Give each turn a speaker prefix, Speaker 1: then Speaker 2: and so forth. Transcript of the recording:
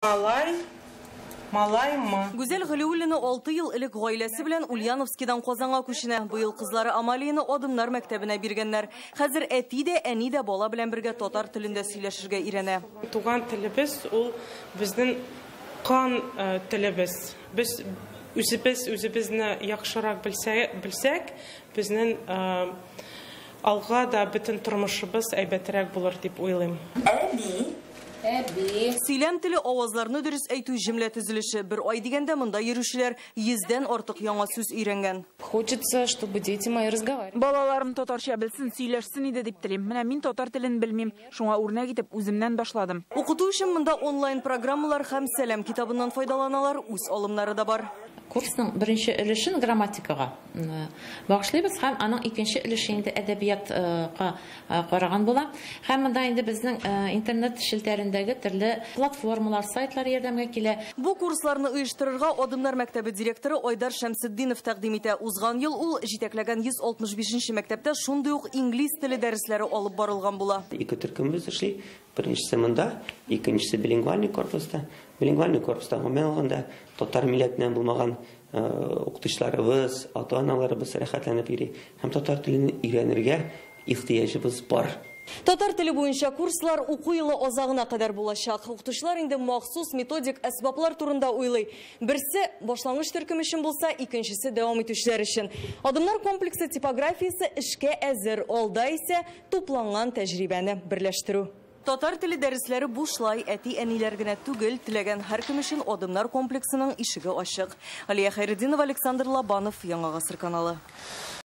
Speaker 1: Малай, малаймы?
Speaker 2: Гүзәл Галиуллина 6 ел элек гаиләсе белән Ульяновскидан Казанга күченә. Быел кызлары Амалияне Адымнар мәктәбенә биргәннәр. Хәзер әти дә, әни дә бала белән бергә татар телендә сөйләшергә өйрәнә.
Speaker 1: Туган телебез ул безнең кан телебез. Без үзебез үзебезне яхшырак белсәк, безнең алга да бөтен тормышыбыз әйбәтрәк булыр дип уйлыйм.
Speaker 3: Әби. Әби.
Speaker 2: Сөйләм теле, авазларны дөрес әйтү, җөмлә төзелеше. Бер ай дигәндә монда йөрүчеләр 100дән артык яңа сүз өйрәнгән.
Speaker 4: Хочется, чтобы дети мои разговаривали.
Speaker 5: Балаларым татарча белсен, сөйләшсен иде дип телим. Менә мин татар телен белмим. Шуңа үрнәк итеп үземнән башладым.
Speaker 2: Укыту өчен монда онлайн программалар һәм Сәлам китабыннан файдаланалар, үз алымнары да бар.
Speaker 6: Курсның беренче өлешен грамматикага багышлыйбыз һәм аның икенче өлеше инде әдәбиятка караган була. Һәм монда инде безнең интернет челтәрендәге төрле платформалар, сайтлар ярдәмгә килә.
Speaker 2: Бу курсларны оештырырга Адымнар мәктәбе директоры Айдар Шәмсетдинов тәкъдим итә. Узган ел ул җитәкләгән 165 мәктәптә шундый ук инглиз теле дәресләре алып барылган була.
Speaker 7: Ике төркемебез эшли. Беренчесе монда, икенчесе билингвальный корпуста. Билингвальный корпуста гомумән алганда татар милләтеннән булмаган укытучыларыбыз, ата-аналарыбыз рәхәтләнеп йөри һәм татар телен өйрәнергә ихтыяҗыбыз бар.
Speaker 2: Татар теле буенча курслар уку елы азагына кадәр булачак. Укытучылар инде махсус методик әсбаплар турында уйлый. Берсе башлангыч төркем өчен булса, икенчесе дәвам итүчеләр өчен. Адымнар комплексы типографиясе эшкә әзер, алда исә тупланган тәҗрибәне берләштерү. Татар теле дәресләре бушлай, әти-әниләр генә түгел, теләгән һәркем өчен Адымнар комплексының ишеге ачык. Алия Хәйретдинова, Александр Лобанов, Яңа Гасыр каналы.